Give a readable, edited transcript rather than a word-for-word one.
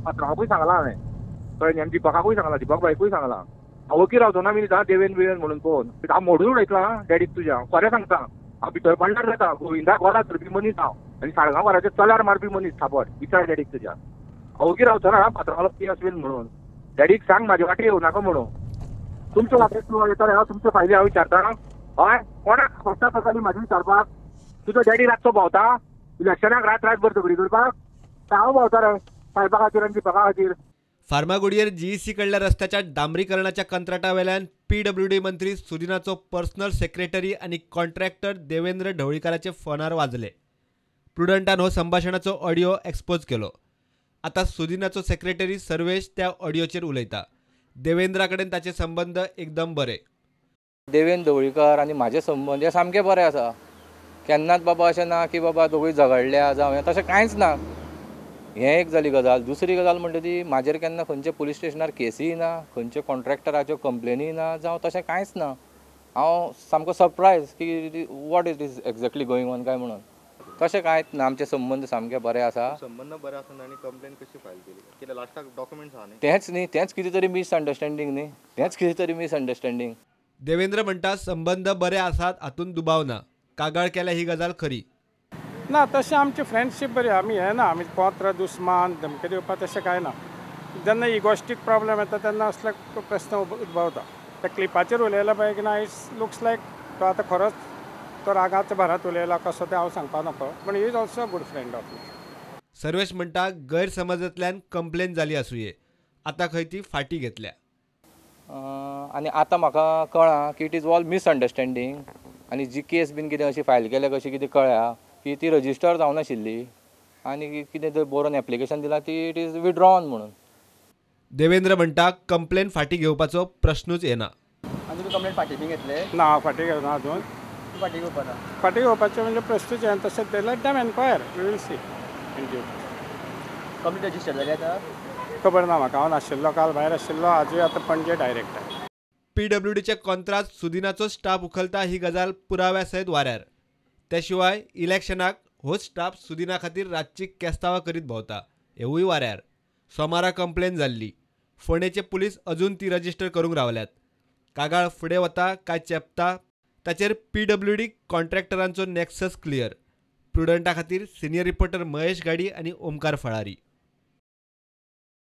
पात्रांवाकूय सांगलां हांवें, कळ्ळें न्ही, आनी दिपकाकूय सांगलां, दिपक भाईकूय सांगलां. हांव वकील रावचो ना मिनी देवेन बिवेन म्हणून पळोवन हांव मोडून उडयतलां डॅडीक तुज्या, हांव खरें सांगता. हांव भितर पडल्यार जाता, गोविंदाक वरां धरपी मनीस हांव आनी साळगांव वराचेर चल्यार मारपी मनीस थापट, विचार डॅडीक तुज्या. हांव वकील रावचो ना पात्रांवालो पियस बीन म्हणून. डॅडीक सांग म्हाजे वाटे येवं नाका म्हणून. तुमच्या वाटेक तूं येता हांव तुमचे फायली हांव विचारता. हय, कोणाक फक्त गजाली म्हाजी विचारपाक? तुजो डॅडी रातचो भोंवता इलेक्शनाक रात रातभर झगडी करपाक? हांव भोंवता रे सायबा खातीर आनी दिपका खातीर. फार्मागुडयेर जीईसी कडल्या रस्त्याच्या डांबरीकरणाच्या कंत्राटा वेल्यान पीडब्ल्यूडी मंत्री सुदिनाचो पर्सनल सेक्रेटरी आनी कॉन्ट्रॅक्टर देवेंद्र ढवळीकाराचे फोनार वाजले. प्रुडंटान हो संभाशणाचो ऑडियो एक्सपोज केलो. आतां सुदिनाचो सेक्रेटरी सर्वेश त्या ऑडियोचेर उलयता. देवेंद्रा कडेन ताचे संबंद एकदम बरे. देवेंद्र ढवळीकार आनी म्हाजे संबंद हे सामके बरे आसा. केन्नाच बाबा अशें ना की बाबा दोगूय झगडल्या जावं तशें कांयच ना. हें एक जाली गजाल. दुसरी गजाल म्हणटा ती म्हाजेर केन्ना खंयच्या पुलीस स्टेशनार केसीय ना, खंयच्या कॉन्ट्रॅक्टराच्यो कंप्लेनीय ना, जावं तशें कांयच ना. हांव सामको सरप्रायज की what is is exactly going on काय म्हणून. तशें कांयच ना, आमचे संबंद सामके बरे आसा. संबंद बरे आसना आनी कंप्लेन कशी फायल केली? कित्याक लास्टाक डॉक्युमेंट्स आहा न्ही. तेंच न्ही, तेंच कितें तरी मिसअंडरस्टँडींग न्ही, तेंच कितें तरी मिसअंडरस्टँडींग. देवेंद्र म्हणटा संबंद बरे आसात हातूंत दुबाव ना, कागाळ केल्या ही गजाल खरी. ना, तशें आमची फ्रेंडशीप बरी, आमी हें ना, आमी कोंत्र दुस्मान धमकी दिवपा तशें कांय ना. जेन्ना इगोस्टीक प्रॉब्लेम येता तेन्ना असले प्रस्न उद्भवता. त्या क्लिपाचेर उलयला पळय की ना, it's looks लायक तो आतां खरोच तो रागाच्या भरात उलयला कसो तें हांव सांगपा नको, पूण he is also a good friend of me. Sarvesh म्हणटा गैरसमजांतल्यान कंप्लेन जाली आसुये, आतां खंय ती फाटी घेतल्या. आनी आतां म्हाका कळ्ळां की it is all misunderstanding. आनी जी केस बीन कितें अशी फायल केल्या कशी कितें कळ्ळ्या की ती रजिस्टर जावनाशिल्ली आनी कितें थंय बरोवन एप्लिकेशन दिलां ती it is withdrawn म्हणून. देवेंद्र म्हणटा कंप्लेन फाटी घेवपाचो प्रश्नूच येना. आनी तुमी कंप्लेन फाटी बी घेतले? ना, फाटी घेवना अजून. फाटी घेवपाना? फाटी घेवपाचें म्हणजे प्रश्नूच येना. तशें let them enquire, we will see in due. Complain register जाली आतां? खबर ना म्हाका, हांव नाशिल्लो, काल भायर आशिल्लो, आजूय आतां पणजे डायरेक्ट आहे. पीडब्ल्यूडीचे कॉन्त्रात सुदिनाचो स्टाफ उखलता ही गजाल पुराव्या सयत वाऱ्यार. त्या शिवाय इलेक्शनाक होच स्टाफ सुदिना खातीर रातची केस्तांवां करीत भोंवता हेवूय वाऱ्यार. सोमारा कंप्लेन जाल्ली, फोंडेचे पुलीस अजून ती रजिस्टर करूंक रावल्यात. कागाळ फुडें वता काय चेपता ताचेर पीडब्ल्यूडी कॉन्ट्रॅक्टरांचो नॅक्सस क्लियर. प्रुडंटा खातीर सिनियर रिपोर्टर महेश गाडी आनी ओमकार फळारी.